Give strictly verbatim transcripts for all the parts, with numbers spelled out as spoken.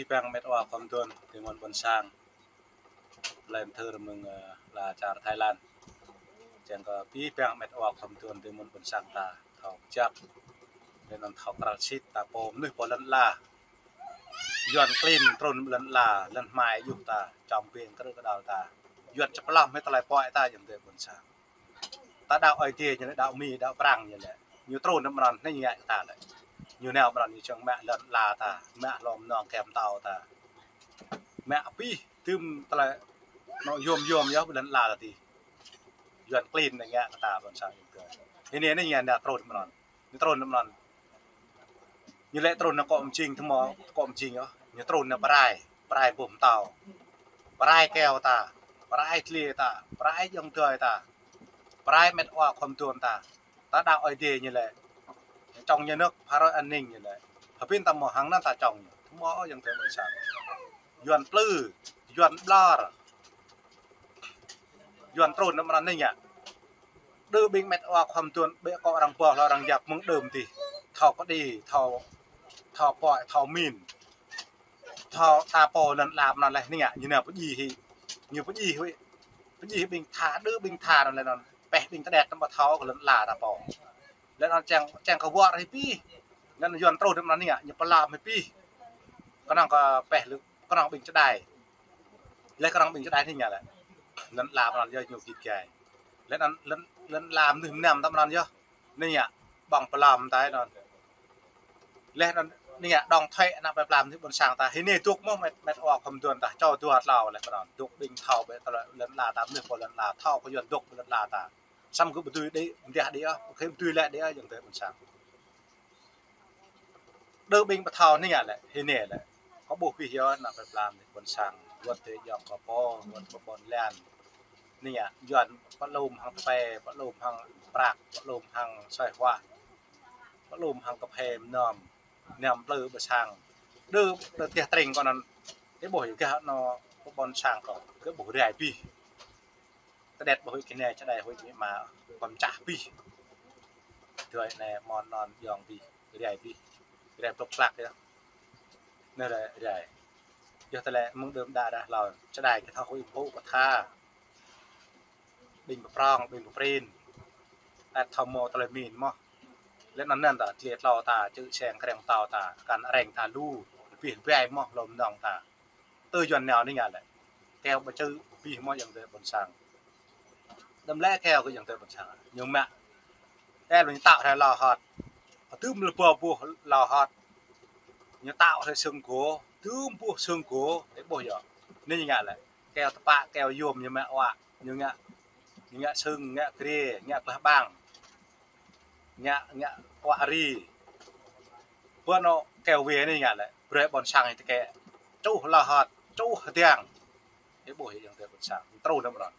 Abih bang met wa khua mduôn tơmŭn ƀôn sang. Tơlơi mơthưr mơ̆ng, ơ, la čar Thái Lan. Čang kơ abih bang met wa khua mduôn tơmŭn ƀôn sang ta thâo kơjăp. Lĕ anŭn thâo krăl sĭt ta pô mơnuih pô lŏn ala. Yuan klin trŭn lŏn ala, lŏn hmai ayuh ta, čŏm ƀing krư̆ kơđăl ta. Yuan čơplăm hĭ tơlơi pơhiăp ta ayŏng adơi ƀôn sang. Ta đaŏ Ơi Adai ñu lĕ, đaŏ Mi, đaŏ Prang ñu lĕ. Ñu trŭn nao mơnăn anai ngă kơ ta lĕ. Ñu nao mơnăn ñu čang mă lŏn ala ta, mă hlô mơnơ̆ng kơm tao ta. Mă abih tơm tơlơi anŏ yôm yôm yơh lŏn ala ta tih. Yuan klin anai ngă kơ ta ƀôn sang ayŏng adơi. Anai anai ñu nao trŭn mơnăn. Ñu trŭn nao mơnăn. Ñu lĕ trŭn nao kŏ mơjing tơma, kŏ mơjing yơh. Ñu trŭn nao pơrai, pơrai boh pơtâo. Pơrai keo ta, pơrai tơlơi ta, pơrai ayŏng adơi ta. Pơrai met wa khua mduôn ta. Ta đaŏ Ơi Adai ñu lĕ. Čŏng ñu nơ̆k, phara an ninh ñu lĕ. Hơbĭn ta mơ̆ hăng anŭn ta čŏng ñu. Tơma ayŏng adơi ƀôn sang. Yuan plư, Yuan ƀlŏr. Yuan trŭn nao mơnăn anai ngă. Đơ ƀing met wa khua mduôn, ƀĕ kơ arăng boh, arăng yap mơ̆ng đưm tih. Thâo kơđi, thâo, thâo pơhiăp, thâo min. Thâo ta pô lŏn ala mơnăn lĕ anai ngă, ñu nao pơjing hĭ. Ñu pơjing hĭ. Pơjing hĭ ƀing tha, đơ ƀing tha anŭn lĕ anŭn. Pĕh ƀing tơđet anŭn ƀu thâo kơ lŏn ala ta pô. Lĕ anŭn čang, čang kơ wơr hĭ pih. Anŭn Yuan trŭn nao mơnăn anai ngă, ñu pơlăm hĭ pih. Kơnơ̆ng kơ pĕh lĕ, kơnơ̆ng ƀing čơđai. Lĕ kơnơ̆ng ƀing čơđai anai ngă lĕ. Lŏn ala mơnăn yơh ñu git gai. Lĕ anŭn lŏn, lŏn ala mơnuih mơnam ta mơnăn yơh. Anai ngă, ƀơ̆ng pơlăm ta anŭn. Lĕ anŭn anai ngă, đŏng thuê ană plơi pla mơnuih ƀôn sang ta. Hĭ anai dŏ mơ̆ met, met wa khua mduôn ta. Čô dua tlâo lĕ kơnơ̆ng. Dŏ ƀing thâo ƀĕ tơlơi lŏn ala ta mơnuih pô lŏn ala. Thâo kơ Yuan dŏ lŏn ala ta. Samơ̆ gơ̆ ƀu dưi đĭ, mơdiah đĭ ôh, ƀu khĭn ƀu dưi lĕ đĭ ôh, ayŏng adơi ƀôn sang. Đơ ƀing ƀu thâo anai ngă lĕ, hĭ anai lĕ. Kâo ƀuh abih yơh, ană plơi pla mơnuih ƀôn sang, wơ̆t tơ ayŏng kâo pô, wơ̆t kơ ƀôn lan. Anai ngă, Yuan pơlum hăng tơpai, pơlum hăng prăk, pơlum hăng soi huă, pơlum hăng kơphê mơnam, mơnam plư ƀơ sang. Đơ, đơ tơlơi tring kơ anŭn, tơ ƀuh yơh gah anŏ ƀôn sang kâo, gah ƀuh rai abih. Tơđet ƀu huĭ kơ anai, čơđai huĭ kơ amĭ ama, kơ pơčah abih. Tui anai mơ̆n anŭn yŏng abih, rai abih. Rai plŭk plăk yơh. Anai rai, rai. Yơh tơlơi mơ̆ng đưm đă đah hlâo, čơđai kơ thâo huĭ pơpŭ kơ tha. Ƀing pơprong, ƀing pơprin. Ăt thâo mơ̆ tơlơi min mơ̆. Lĕ anŭn anŭn ta, tơlơi tlâo ta, čư̆ seng kreng pơtâo ta, kăn areng ta lu, abih ƀai mơ̆ hlô mơnơ̆ng ta. Tơ Yuan nao anai ngă lĕ. Keo ƀu čư̆ abih mơ̆ ayŏng adơi ƀôn sang. Đăm lĕ keo kơ ayŏng adơi ƀôn sang. Ñu mă. Ơ, ñu tao hrơi hlâo hơt. Tơm lĕ boh boh hlâo hơt. Ñu tao hrơi sưng gô. Tơm boh sưng gô. Tơ ƀuh yơh. Anai ñu ngă lĕ. Keo tơpă, keo yôm ñu mă wa. Ñu ngă. Ñu ngă sưng, ngă grê, ngă blah ƀang. Ngă, ngă wa ri. Ƀơi anŏ keo wê anai ngă lĕ. Brơi ƀôn sang tơkĕ. Čuh hlâo hơt, čuh hơdiăng. Tơ ƀuh yơh ayŏng adơi ƀôn sang. Trŭn nao mơnăn.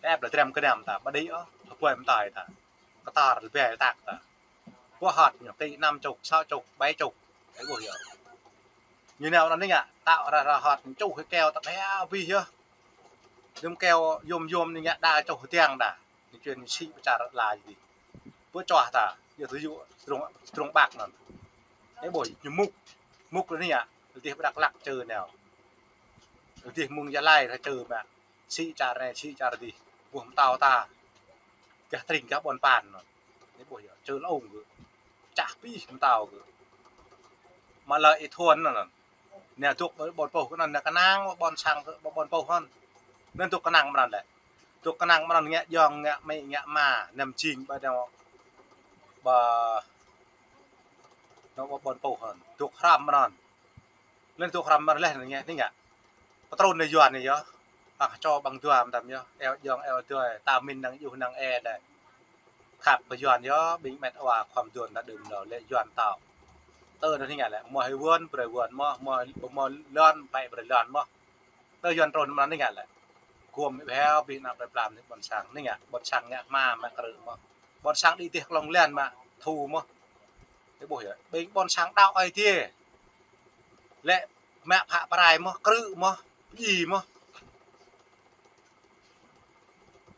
Ĕp lĕ drăm kơnăm ta, ƀu đĭ ôh, hơpơi mơtai ta. Kơtar lĕ ƀai tăk ta. Boh hơt ñu, kơ năm chục, sáu chục, bảy chục. Tơ ƀuh yơh. Ñu nao anŭn anai ngă, tao hrơi hlâo hơt, ñu čuh keo ta ƀai abih yơh. Yôm keo, yôm yôm anai ngă đa čuh hơdiăng đa. Ñu čuên sĭ pơčar la dih. Ƀơi čuah ta, yơh tơjuh, tơdrong, tơdrong ƀak anŭn. Tơ ƀuh, ñu mŭk, mŭk lĕ anai ngă, lĕ dih ƀơi Dak Lak čơ nao. Lĕ dih mơ̆ng Gia Lai ră čơ mă. Sĭ čar anai, sĭ čar dih. Ƀuh pơtâo ta. Gah tring, gah ƀôn păn anŭn. Anai ƀuh yơh, čơ lŏng gơ̆. Čah abih pơtâo gơ̆. Mă lơi ih thuôn anŭn. Anai dŏ ƀơi ƀôn pôh kơ anŭn, anai kơnang ƀôn sang kơ ƀôn pôh anŭn. Anŭn dŏ kơnang mơnăn lĕ. Dŏ kơnang mơnăn ngă yŏng, ngă amĭ, ngă ama, anăm jing ƀơi anŏ, ƀơi anŏ ƀôn pôh anŭn. Dŏ hrăm mơnăn. Anŭn dŏ hrăm mơnăn lĕ anai ngă, anai ngă. Pơtrŭn anai Yuan anai yơh. Ƀăng čô ƀăng dua mơtam yơh. Eo yŏng, eo adơi. Ta min năng yŭh năng ê đĕ. Khăp kơ Yuan yơh, ƀing met wa khua mduôn ta đưm hlâo lĕ Yuan tao. Tơ anŭn anai ngă lĕ, mơ̆ hĭ wơ̆n, brơi wơ̆n mơ̆, mơ̆, mơ̆ lŏn, ƀai brơi lŏn mơ̆. Tơ Yuan trŭn mơnăn anai ngă lĕ. Gum ƀeo abih ană plơi pla mơnuih ƀôn sang, anai ngă, ƀôn sang ngă hma mă krư̆ mơ̆. Ƀôn sang đĭ dêh klŏng lĕn mă thu mơ̆. Tơ ƀuh yơh, ƀing ƀôn sang đaŏ Ơi Adai. Lĕ mă phă pơrai mơ̆, krư̆ mơ̆, pơjing mơ̆.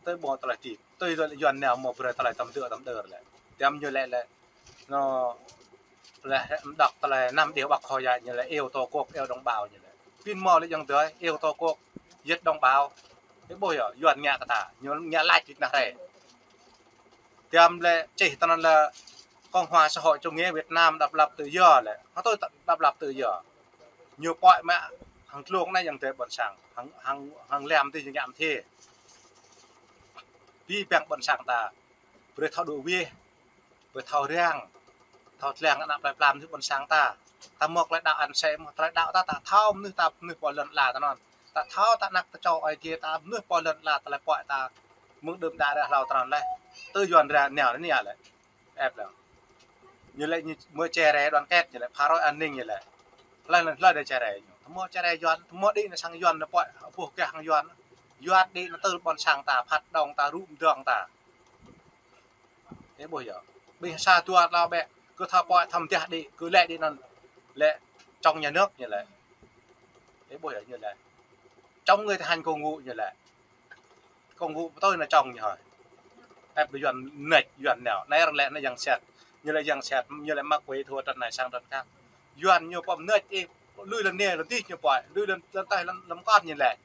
Tơ ƀuh tơlơi tĭp, tơ Yuan nao mơ̆ brơi tơlơi tăm dơ̆ tăm đơr lĕ. Tơm ñu lĕ lĕ. Anŏ Lĕ hơ̆m đŏk tơlơi năm điều bác Hồ dạy ñu lĕ yêu Tổ quốc, yêu đồng bào ñu lĕ. Pin mơ̆ lĕ ayŏng adơi, yêu Tổ quốc, yet đồng bào. Ih ƀuh yơh, Yuan ngă kơ ta, ñu ngă lač lĕ anai hrơi. Tiăm lĕ čih tơ anŭn lĕ Cộng hòa xã hội chủ nghĩa Việt Nam độc lập tự do lĕ. Hơtui độc lập tự do. Ñu pơhiăp mă hăng tlung anai ayŏng adơi ƀôn sang, hăng, hăng, hăng lăm tih ñu ngă mơ̆n tih. Abih bang ƀôn sang ta, brơi thâo đuaĭ wih, brơi thâo răng, thâo tlăng ană plơi pla mơnuih ƀôn sang ta. Ta mơ̆ tơlơi đaŏ ăn sĕ mơ̆, tơlơi đaŏ ta, ta thâo mơnuih ta, mơnuih pô lŏn ala ta anŭn. Ta thâo ta ană ta čô ai tiê ta, mơnuih pô lŏn ala ta lĕ pô ta, mơ̆ng đưm đă ră hlâo ta anŭn lĕ. Tơ Yuan ră nao anai lĕ. Ĕp lĕ. Ñu lĕ ñu mơ̆ čơrĕ đoàn kết ñu lĕ, phá rối an ninh ñu lĕ. Hlơi, hlơi, hlơi đe čơrĕ ñu. Tơ mơ̆ čơrĕ Yuan, tơ mơ̆ đĭ anai sang Yuan anai pô, ƀuh gah hăng Yuan. Yuan đĭ anai tơ ƀôn sang ta, phat đŏng ta, rŭ mơdơ̆ng ta. Ih ƀuh yơh. Ƀing sa dua tlâo ƀĕ, kơ thâo pô thăm tiah đĭ, kơ lĕ đĭ anŭn lĕ chống nhà nước ñu lĕ. Ih ƀuh yơh ñu lĕ. Chống người thi hành công vụ ñu lĕ. Công vụ pơtơi anŭn chống ñu hơi. Ĕp kơ Yuan mơneč, Yuan nao. Anai arăng lĕ anai yang sĕt. Ñu lĕ yang sĕt, ñu lĕ mă quỹ thua trăn anai sang trăn khác. Yuan ñu pơm mơneč ih, lui lŏn anai, lŏn tih ñu pô, lui lŏn, lŏn tơh, lŏn, lŏn kon ñu lĕ.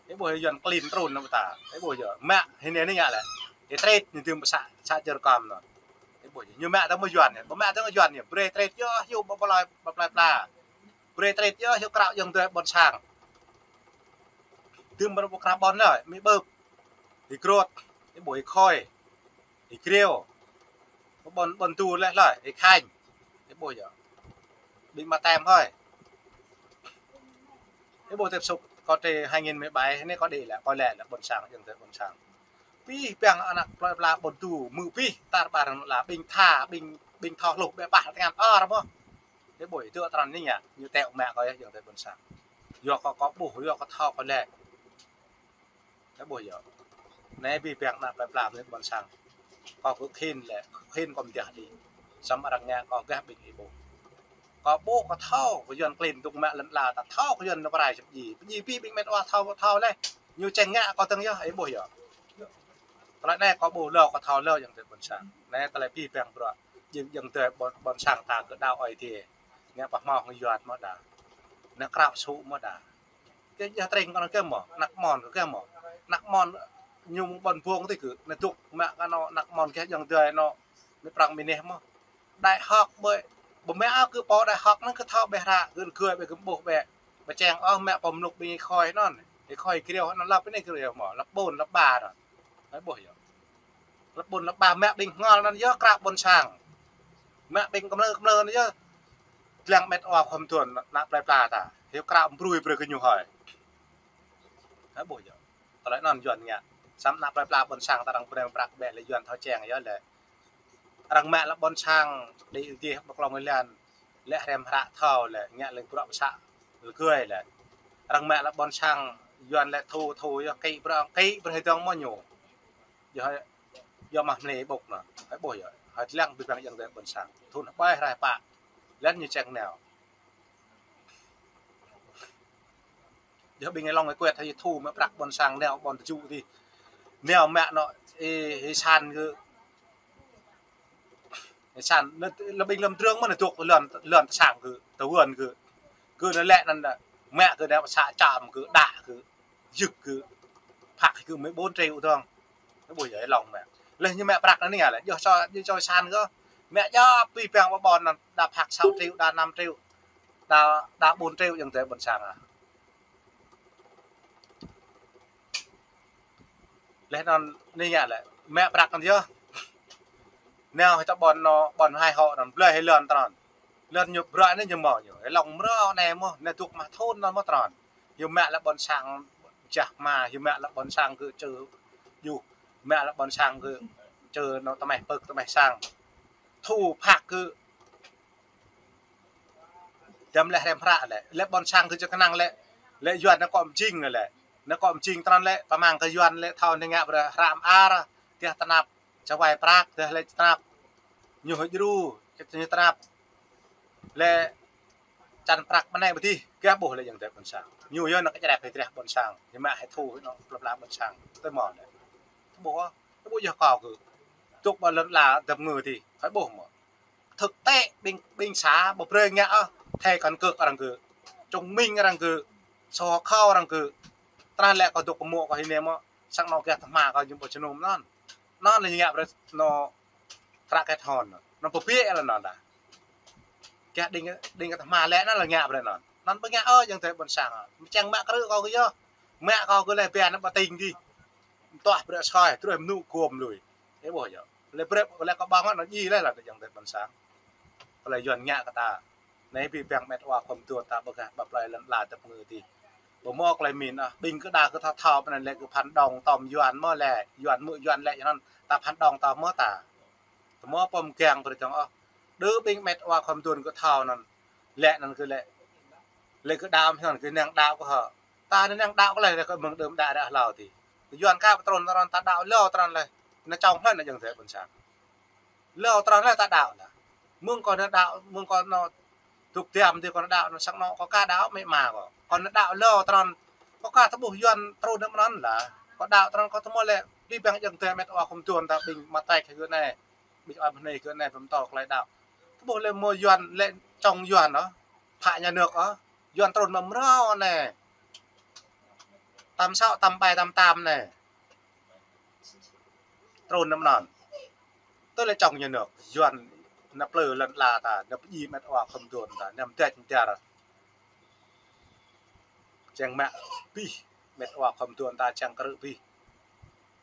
Ih ƀuh Yuan klin trŭn anŭn ta. Ih ƀuh yơh. Mă, hĭ anai anai ngă lĕ. Ih trĕt ñu tơm pơ să, să čơr kơm anŭn. Ih ƀuh yơh. Ñu mă tơ mơ̆ Yuan yơh. Ƀu mă tơ mơ̆ Yuan yơh. Brơi trĕt yơh, hyu ƀơi plơi, ƀơi plơi pla. Brơi trĕt yơh, hyu krao ayŏng adơi ƀôn sang. Tơm ƀơi krah ƀôn lĕ, Mi Bưp. Ih Krôt. Ih ƀuh Ih Khôi. Ih Kriêu. Ƀôn, ƀôn Tur lĕ hlơi, Ih Khanh. Ih ƀuh yơh. Ƀing mă tem hơi. Ih ƀuh tiếp xúc, kâo trĕ hai nghìn mười bảy, anai kâo đĭ lĕ, kâo lĕ lĕ ƀôn sang, ayŏng adơi ƀôn sang. Abih bang ană plơi pla ƀôn Tur, mơ̆ abih, tar ƀar anŭn lĕ, ƀing tha, ƀing, ƀing thâo hluh, ƀĕ pah tơngan, ơ, rơmơ̆. Ih ƀuh, tơ trăn anai ngă, ñu teo mă kâo yơh, ayŏng adơi ƀôn sang. Yua kâo, kâo ƀuh, yua kâo thâo, kâo lĕ. Ih ƀuh yơh. Anai abih bang ană plơi pla mơnuih ƀôn sang. Kâo kơ khĭn lĕ, khĭn kâo mơdiah đĭ. Samơ̆ arăng ngă kâo gah ƀing ih ƀuh. Kâo ƀuh kâo thâo, kơ Yuan klin dŏ mă lŏn ala ta thâo, kơ Yuan nao pơrai sĭt djai. Pơdjai abih ƀing met wa thâo, thâo leh. Ñu čeng ngă kâo tơ̆ng yơh, ih ƀuh yơh. Tơlơi anai kâo ƀuh hlâo, kâo thâo hlâo ayŏng adơi ƀôn sang. Anai tơlơi abih bang bruă. Jing ayŏng adơi ƀôn, ƀôn sang ta kơ đaŏ Ơi Adai. Ngă pơhmâo hăng Yuan mơ̆ đa. Ngă krao sŭ mơ̆ đa. Kơ yua tring kơ anŭn kơ mơ̆, ană Mon kơ kơ mơ̆. Ană Mon ñu mơ̆ng ƀôn ƀông tih kơ, anai dŏ mă kơ anŭn ană Mon kơ ayŏng adơi anŭn, mơ̆ prăng mơnuih mơ̆. Đại học ƀơi, ƀu mă kơ pô đại học anŭn kơ thâo ƀĕ hră, kơ gơ̆ ƀĕ gơ̆ ƀuh ƀĕ. Ƀu čeng ôh mă pô mluk ƀing Ih Khôi anŭn. Ih Khôi Kriêu anŭn lăp anai Kriêu mơ̆, lăp ƀôn lăp ba anŭn. Ih ƀuh yơh. Lăp ƀôn lăp ba mă ƀing hơngol anŭn yơh krao ƀôn sang. Mă ƀing kơmlơ kơmlơ anŭn yơh. Dlăng met wa khŏm tuan ană plơi pla ta. Hyu krao brui brơi kơ ñu hơi. Ih ƀuh yơh. Tơlơi anŭn Yuan ngă. Samơ̆ ană plơi pla ƀôn sang ta arăng brơi prăk ƀĕ lĕ Yuan thâo čeng yơh lĕ. Arăng mă lĕ ƀôn sang đĭ gih ƀơi klông ih lan. Lĕ hrăm hră thâo lĕ ngă lĕ bruă pơsă lĕ gơi lĕ. Arăng mă lĕ ƀôn sang Yuan lĕ thu thu yơh kĭ bruă kĭ bruă hơdơ̆ng mơ̆ ñu. Yơh, yơh mă mlei ƀŭk anŭn. Ih ƀuh yơh. Hơi dlăng abih bang ayŏng adơi ƀôn sang. Thun ƀai rai pă. Lĕ ñu čeng nao. Yơh ƀing ih lŏng ih kuet hơi thu mă prăk ƀôn sang nao ƀôn tơjŭ tih. Nao mă anŭn ih, ih san kơ. Ih san, anŭn lĕ ƀing lăm drơ̆ng mơ̆ anŭn dŏ lŏn, lŏn tơ sang kơ, tơ Yuan kơ. Kơ anŭn lĕ anŭn mă kơ anŭn pơsă čăm kơ, đaŏ kơ. Yŭk kơ, phak kơ mơ̆ ƀôn triệu dơ̆ng. Ih ƀuh yơh lŏng mă. Lĕ ñu mă prăk anai lĕ, yơh čô, yơh čô san kơ. Mă yơh abih bang ƀôn anŭn, đa phak sáu triệu, đa năm triệu, đa, đa bốn triệu ayŏng adơi ƀôn sang ah. Lĕ anŭn anai lĕ, mă prăk anŭn yơh. Nao hơi ta ƀôn anŭn, ƀôn hai hộ anŭn, blơi hơi lŏn tơnăn. Lŏn ñu brơi anai ñu mơ̆ ñu. Hơi lŏng mrâo anai mơ̆, anai dŏ mă thun anŭn mơ̆ tơnăn. Yua mă lĕ ƀôn sang jah mă, yua mă lĕ ƀôn sang kơ čơ yua, mă lĕ ƀôn sang kơ čơ anŭn tơmeh pơk tơmeh sang. Thu phak kơ dăm lĕ hrăm hră lĕ, lĕ ƀôn sang kơ čơ kơnang lĕ, lĕ Yuan anŭn kơ mơjing lĕ, anŭn kơ mơjing tơnăn lĕ, pơmang kơ Yuan lĕ, thâo anai ngă bruă hră mơar, tiah tơnap, čơwai prăk, tiah lĕ tơnap, ñu hơdjru, ñu tơnap, lĕ čan prăk mơnai ƀu tih, gah ƀuh lĕ ayŏng adơi ƀôn sang. Ñu yơh anŭn kơ čơđeh hơi treh ƀôn sang, ñu mă hơi thu hơi anŭn plơi pla ƀôn sang, tơ mơ̆ lĕ. Ƀuh, ƀuh yơh kâo kơ. Dŏ ƀơi lŏn ala dăm ngơ tih, hơi ƀuh mơ̆. thực tế ƀing, ƀing xã ƀu brơi ngă ôh, thẻ căn cước arăng gơ̆, chứng minh arăng gơ̆, sổ hộ khẩu arăng gơ̆. Tơdah lĕ kâo dŏ kơ mŏ kâo hĭ anai mơ̆, sang anŏ gah tơhma kâo ñu ƀu jơnum anŭn. Anŭn lĕ ngă brơi anŏ ră kĕt hon. Anŭn pơbiă lĕ anŭn đa. Gah đing, đing kơ tơhma lĕ anŭn lĕ ngă brơi anŭn. Anŭn ƀu ngă ôh ayŏng adơi ƀôn sang. Mơčeng mă krư̆ kâo kơ yơh. Mă kâo kơ lĕ ƀiă anŭn ƀu tĭng dih. Tuah brơi soi, truh mơnŭ gum lui. Ê ƀuh yơh. Lĕ brơi, lĕ kâo ƀơ̆ng anŭn djai lĕ, lĕ ayŏng adơi ƀôn sang. Tơlơi Yuan ngă kơ ta. Anai abih bang met wa khŏm tuan ta ƀơ̆ng gah ƀă plơi lŏn ala tơpơngư dih. Ƀu hmâo tơlơi min ôh, ƀing kơ đa kơ thâo thâo pơ anai lĕ kơ phản động tơm Yuan mơ̆ lĕ, Yuan mơ̆ Yuan lĕ anŭn, ta phản động ta mơ̆ ta. Ta hmâo pơm kiăng pơrơjang ôh. Đơ ƀing met wa khŏm tuan kơ thâo anŭn. Lĕ anŭn kơ lĕ, lĕ kơ đaŏ anŭn kơ năng đaŏ kơ hŏ. Ta năng đaŏ kơ lĕ, lĕ kơ mơ̆ng đưm đă đă hlâo dih. Yuan ka pơtrun tơrăn ta đaŏ hlâo tơrăn lĕ. Anai čong hlâo anai ayŏng adơi ƀôn sang. Hlâo tơrăn lĕ ta đaŏ lah. Mơ̆ng kâo anai đaŏ, mơ̆ng kâo anŏ dŏ tiam dih kâo anai đaŏ, anŏ sang anŏ kâo ka đaŏ mĕ ma kâo. Kâo anai đaŏ hlâo tơrăn. Kâo ka tơƀuh Yuan trun anŭn mơnăn lah. Kâo đaŏ tơrăn kâo tơhmâo lĕ, abih bang ayŏng adơi met wa khŏm tuan ta ƀing mă tĕk kơ anai. Ƀing ơi mơ̆ng anai kơ anai pơm tŏ tơlơi đaŏ. Tơƀuh lĕ hmâo Yuan lĕ čong Yuan ôh. Phă nhà nước ôh. Yuan trun mă mrâo anai. Tám sáu, tám bảy, tám tám anai. Trun anŭn mơnăn. Tơlơi čong nhà nước, Yuan anai plư lŏn ala ta, anai pơdjai met wa khŏm tuan ta, anai mơdĕč mơdar. Čang mă abih, met wa khŏm tuan ta čang krư̆ abih.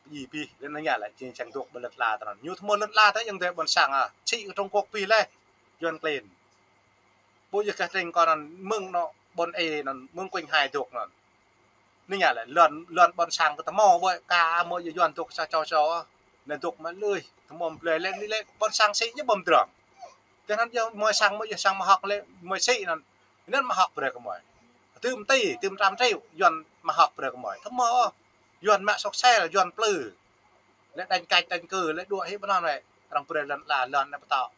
Pơdjai abih, lĕ anai ngă lĕ, čang čang dŏ ƀơi lŏn ala ta anŭn. Ñu tơhmâo lŏn ala ta ayŏng adơi ƀôn sang ah, čih kơ Trung Quốc abih lĕ, Yuan klin. Ƀu djơ̆ kah tring kâo anŭn mơ̆ng anŏ ƀôn ê anŭn, mơ̆ng Quảng Hai dŏ anŭn. Anai ngă lĕ, lŏn, lŏn ƀôn sang kơ tơhmâo ƀơi ka mơ̆ yơh Yuan dŏ sa čô čô. Anai dŏ mă lui, tơhmâo blơi lĕ, anai lĕ, ƀôn sang sĭ ñu ƀu mơdrŏng. Tơdah anŭn yơh mơi sang mơ̆ yơh sang mă hŏk lĕ, mơi sĭ anŭn. Anŭn mă hŏk brơi kơ mơi. Tơm ti, tơm trăm triệu, Yuan mă hŏk brơi kơ mơi. Tơhmâo ôh. Yuan mă sŏk sel, Yuan plư. Lĕ đánh cạch, đánh cư, lĕ đuaĭ hĭ ƀơi anŭn lĕ. Arăng brơi lŏn ala, lŏn anai pơtŏ.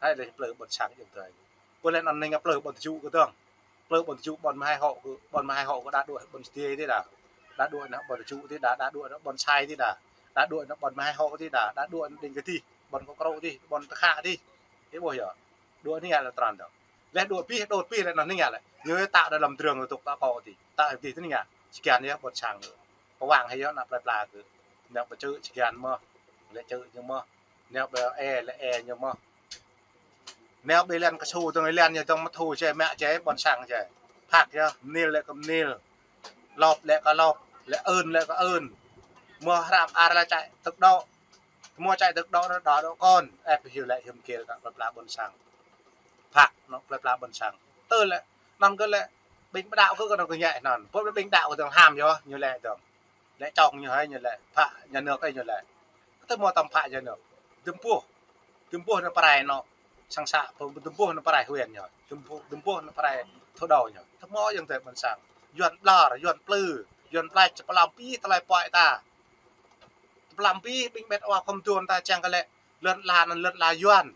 Hai lĕ plư ƀôn sang ayŏng adơi. Ƀu lĕ anŭn anai ngă plư ƀôn tơju kơ dơ̆ng. Plư ƀôn tơju ƀôn mơhai hŏ kơ, ƀôn mơhai hŏ kơ đa đuaĭ ƀôn Sơdie dih đa. Đa đuaĭ anŭn ƀôn tơju dih đa, đa đuaĭ anŭn ƀôn Sai dih đa. Đa đuaĭ anŭn ƀôn mơhai hŏ dih đa, đa đuaĭ anŭn đing kơ dih, ƀôn Kơkrô dih, ƀôn Tơkhă dih. Ê ƀuh yơh. Đuaĭ anai ngă lĕ tơrăn dơ̆ng. Lĕ đuaĭ abih, đuaĭ abih lĕ anŭn anai ngă lĕ. Ñu ta đa lăm drơng tŭk ta kâo dih. Ta abih anai ngă. Či kiăng yơh ƀôn sang yơh. Pơwang hĭ yơh ană plơi pla kơ. Ană pơčư̆ či kiăng mơ̆. Lĕ čư̆ ñu mơ̆. Ană pơ ê lĕ ê ñu mơ̆. Anai ƀing lĕ kơsu dơ̆ng lĕ ñu dơ̆ng mă thu jai mă jai ƀôn sang jai. Phak yơh, mơnil lĕ kơ mơnil. Lŏp lĕ kơ lŏp, lĕ ơn lĕ kơ ơn. Mơ̆ hrăm ar lĕ čai tơk đŏ. Mơ̆ čai tơk đŏ anŭn đŏ đŏ kon. Ê, pơhiu lĕ hiư̆m kil kơ plơi pla ƀôn sang. Phak, anŏ plơi pla ƀôn sang. Tơ lĕ, anŭn kơ lĕ, ƀing ƀu đaŏ kơ kơ anŭn kơ ngă anŭn. Pô ƀing đaŏ kơ dơ̆ng ham yơh, ñu lĕ dơ̆ng. Lĕ čong ñu hơi ñu lĕ phă nhà nước hơi ñu lĕ. Tơhmâo tơm phă nhà nước. Dơ̆m ƀuh. Dơ̆m ƀuh anŭn pơrai anŏ sang xã, dơ̆m ƀuh anŭn pơrai huyện ñu. Dơ̆m ƀuh, dơ̆m ƀuh anŭn pơrai thủ đô ñu. Tơhmâo ayŏng adơi ƀôn sang. Yuan ƀlŏr, Yuan plư, Yuan plač, pơlăm abih tơlơi puai ta. Pơlăm abih ƀing met wa khŏm tuan ta čang kơ lĕ. Lŏn ala anŭn lŏn ala Yuan.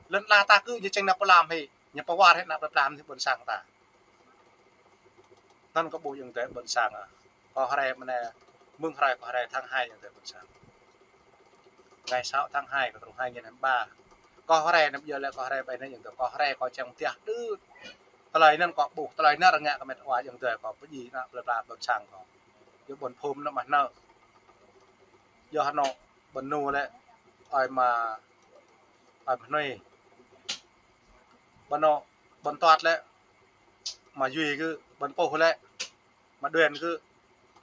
Lŏn ala ta kơ ñu čang anŭn pơlăm hĭ. Ñu pơwar hĭ ană plơi pla hĭ ƀôn sang ta. Anŭn kâo ƀuh ayŏng adơi ƀôn sang ah. Kâo hrơi mơ̆ng anai, mơ̆ng hrơi kâo hrơi tháng hai ayŏng adơi ƀôn sang. Ngày sáu tháng hai kơ truh hai nghìn hai mươi ba. Kâo hrơi anai ƀiă lĕ kâo hrơi ƀai anai ayŏng adơi. Kâo hrơi kâo čang mơtiah đưt. Tơlơi anŭn kâo ƀuh, tơlơi anŭn rơngiă kơ met wa ayŏng adơi kâo pơdjai ană plơi pla ƀôn sang kâo. Yua ƀôn Phum anŭn mă anŭn. Yua anŏ ƀôn Nu lĕ, ơi mă, ơi mă Hnui. Ƀôn anŏ, ƀôn Tuăt lĕ, mă Yui kơ, ƀôn Puh lĕ, mă Đuên kơ,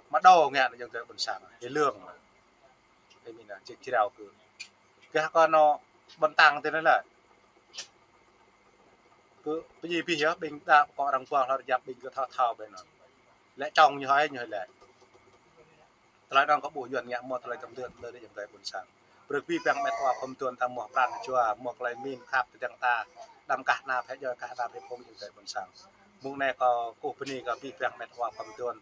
mă Đô ngă anŭn ayŏng adơi ƀôn sang, Hê Lương. Ê, mĭn anŭn, čih čih rao kơ. Gah kơ anŏ ƀôn Tăng tơ anŭn lĕ. Kơ pơdjai abih yơh, ƀing đa kơ arăng ƀuah hlŏr djăp ƀing kơ thâo thâo ƀing anŭn. Lĕ čong ñu hơi, ñu hơi lĕ. Tơlơi anŭn kâo ƀuh Yuan ngă mơ̆ tơlơi tơm dơ̆n tơlơi ayŏng adơi ƀôn sang. Brơi abih bang met wa khŏm tuan ta mơ̆ pran jua, mơ̆ tơlơi min khăp tơdang ta. Đăm kah ană phe djai kah ană phe phung ayŏng adơi ƀôn sang. Mơ̆ng anai kâo kơkuh bơni kơ abih bang met wa khŏm tuan.